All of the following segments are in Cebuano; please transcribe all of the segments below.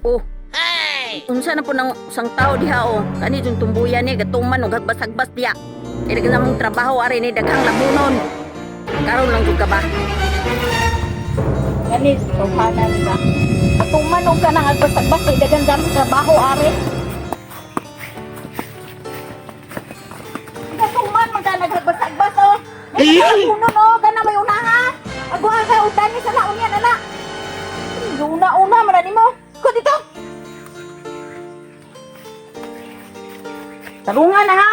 Oh. Unsa na po nang usang tao diha oh. Kani jung tumbuyan ni gatuman og hagbas-hagbas diha. Kay daghan namong trabaho ari ni daghang labunon. Karon lang jud ka ba? Kani tawhanan ba? Atuman og kanang agbas-agbas kay daghan dami trabaho ari. Gatuman man ka naghagbas-agbas oh. May puno no, kana may unaha. Aguha ka udan ni sa naon yan ana. Una-una man na nimo. Ko dito. Tarungan na ha.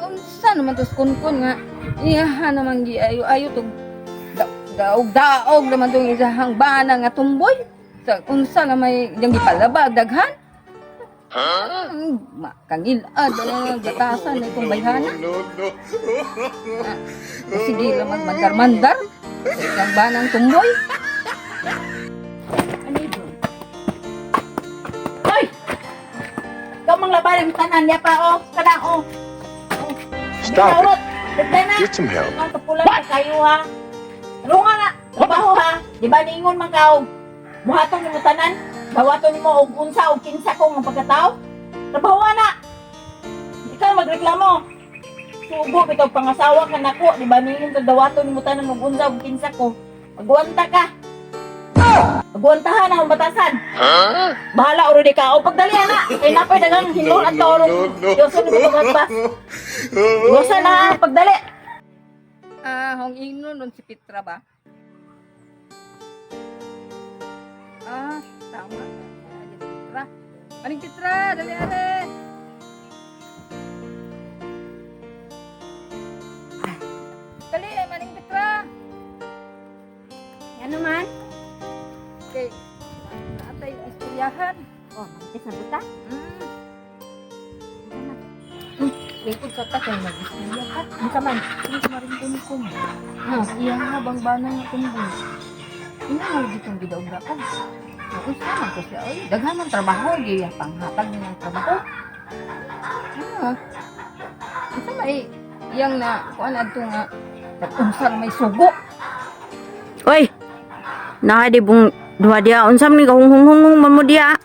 Unsa naman tos kunkun nga iyaha naman gi ayo ayo tog daog daog naman tong isahang bana nga tumboy. Sa unsa na may yang gipalabag daghan. Huh? Makangilad na batasan na itong bayhana. No, no. O sige lang magmandar-mandar sa isang banang tumboy. Ano yun? Hoy! Ikaw mang labarin tanan niya pa oh. Kana oh. Oh. Stop it. It. Na. Get some help. Ang kapulan ka kayo ha. Runga na. Trabaho ha. Di ba niingon man ka og buhaton nimo tanan? Dawaton nimo og unsa og kinsa ko nga pagkatao? Trabaho na. Ikaw magreklamo. Sugo bitaw pangasawa ka nako, di ba niingon ka dawaton nimo tanan og unsa og kinsa ko? Magwanta ka. Magwantahan akong batasan. Bahala oro di ka. O pagdali na. Kay napay daghang hinol at toro. Diyoso ni mo Iwasan na pagdali. Ah, hong ingnon nun si Petra ba? Ah, tama. Ah, di Petra. Maning Petra, dali are. Dali, Maning Petra. Ano man? Okay. Atay istoryahan. Oh, mantis na buta. Lingkod sa ta kay mag-istorya ka. Unsa man? Sige, maring ko. Ha, iya nga bang bana nga tumboy. Ina nga lagi itong gidaog-daog. Unsa man ko siya oy. Daghan man trabaho giya panghatag niya ng trabaho. Ah. Unsa may iyang na kuan adto nga unsa may sugo. Oy. Naa di bung duha diha unsa man ni kahunghunghung man mo diha.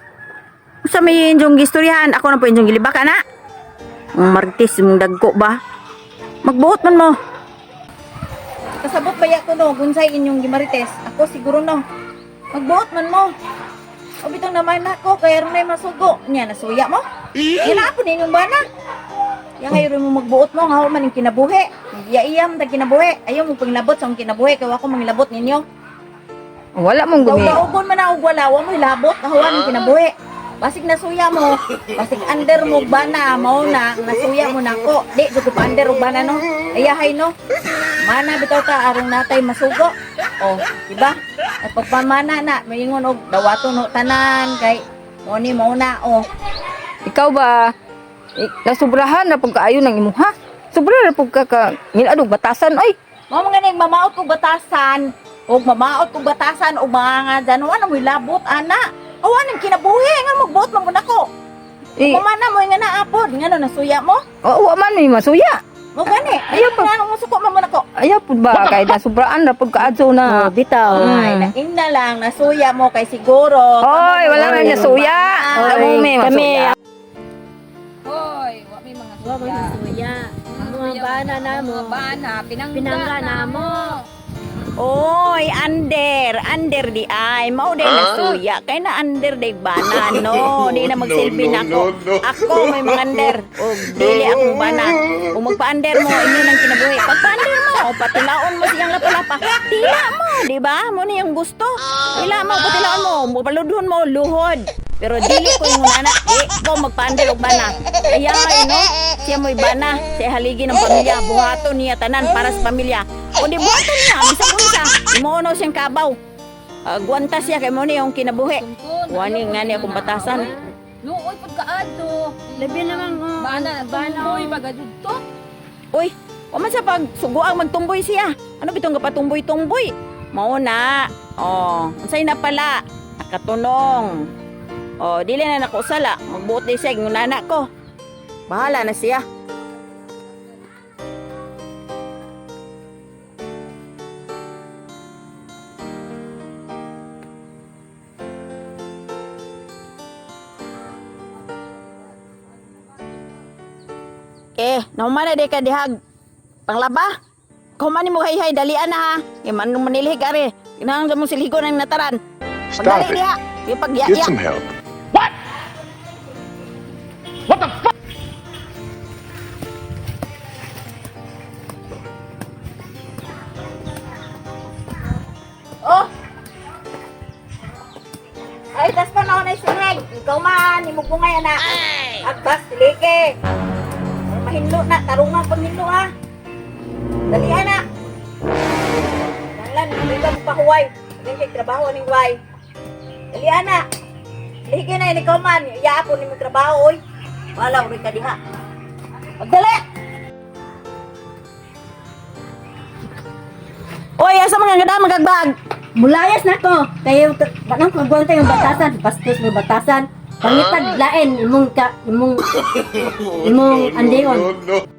Unsa may inyong gistoryahan? Ako na po inyong gilibak ana. Ang martis mong dagko ba? Magbuot man mo. Kasabot ba ya ko no, gunsay inyong gimarites? Ako siguro no. Magbuot man mo. O bitong naman nako kay aron nay masugo. Nya nasuya mo. Ila po ninyong bana. Ya kayo mo magbuot mo nga man ning kinabuhi. Iya iya man tag kinabuhi. Ayaw mo panglabot sa akong kinabuhi kay wa ko manglabot ninyo. Wala mong gumi. Daog-daogon man na og wala, wa mo hilabot kahuan ning kinabuhi. Basig nasuya mo, basig under mo og bana, mao na nasuya mo nako. Di jud ko pa under og bana no. Ayahay no. Mana bitaw ta arong natay masugo. Oh, di ba? At pagpamana na, maingon og dawaton no tanan kay mo ni mao na oh. Ikaw ba nasubrahan na pud kaayo ng imuha? Sobra na pud ka ka ngiladog batasan oy. Mao man gani mamaot kog batasan, og mamaot kog batasan og mga nga dyan, wala mo'y labot ana. Awa nang kinabuhi nga magbuot man gud nako. Eh, Pamana mo nga naapod, ngano nasuya mo? wa man may masuya. Mo gani. Ayaw pa. Ayaw pa. Nga suko man mo nako. Ayaw pud ba kay nasubraan na pud kaadto na. bitaw. Ay, naing na lang nasuya mo kay siguro. Hoy, wala man nasuya. Wala mo may masuya. Hoy, wa may mga Wa may masuya. Ang mga bana namo. Mga bana, pinangga, Pinangga namo. Oy, under, under di ay. Mao day nasuya. Kay na under day bana no. Di na magsilbi No, na no, ako. no, no. Ako may mga under. Og dili akong bana. Kung magpa-under mo, inyo nang kinabuhi. Pagpa-under mo, patilaon mo siyang lapalapa. Tila mo, di ba? Mo ni ang gusto. Tila mo, patilaon mo. Paludhon mo, luhod. Pero dili ko yung nana, di ko magpa-under og bana. Ayahay no, siya mo'y bana, siya haligi ng pamilya, buhaton niya tanan para sa pamilya. O di buhaton niya, bisag unsa, imuunaw siyang kabaw. Agwanta siya kay mo ni yung kinabuhi. Wani nga ni akong batasan. Luoy pud kaadto. Labi naman oh. Bana, tumboy baga dudto. Uy, wa man sa pagsuguang magtumboy siya. Ano bitong gapatumboy-tumboy? Mao na. Oh, unsay na pala? Nakatunong. Oh, dili na nako sala. Magbuot di siya yung nana ko. Bahala na siya. Silike. Nahuman na di ka dihag. Panglaba. Kuman mo hay-hay, dalian na ha. Kay man manilhig are. Kinahanglan mo silhigon ang nataran. Stop Pagdali it. diha. Ipag Get some help. Oh! Ay, tas pa na ako na isunay. Ikaw man, imugungay na. Agtas, silike. Mahinlo na, tarungan pang hinlo ha. Dalihan na. Danglan, hindi ka magpahuway. Hindi kay trabaho ning way. Dalihan na. Lihige na, ikaw man. Iya ako ni mo trabaho, oy. Wala, uri ka diha. Magdali! Oy, asa mga ganda magagbag? Mulayas na ko. Kayo, banang kagwanta yung batasan. Bastos mo batasan. Pangitag lain, imong ka, imong, imong andion. No, no.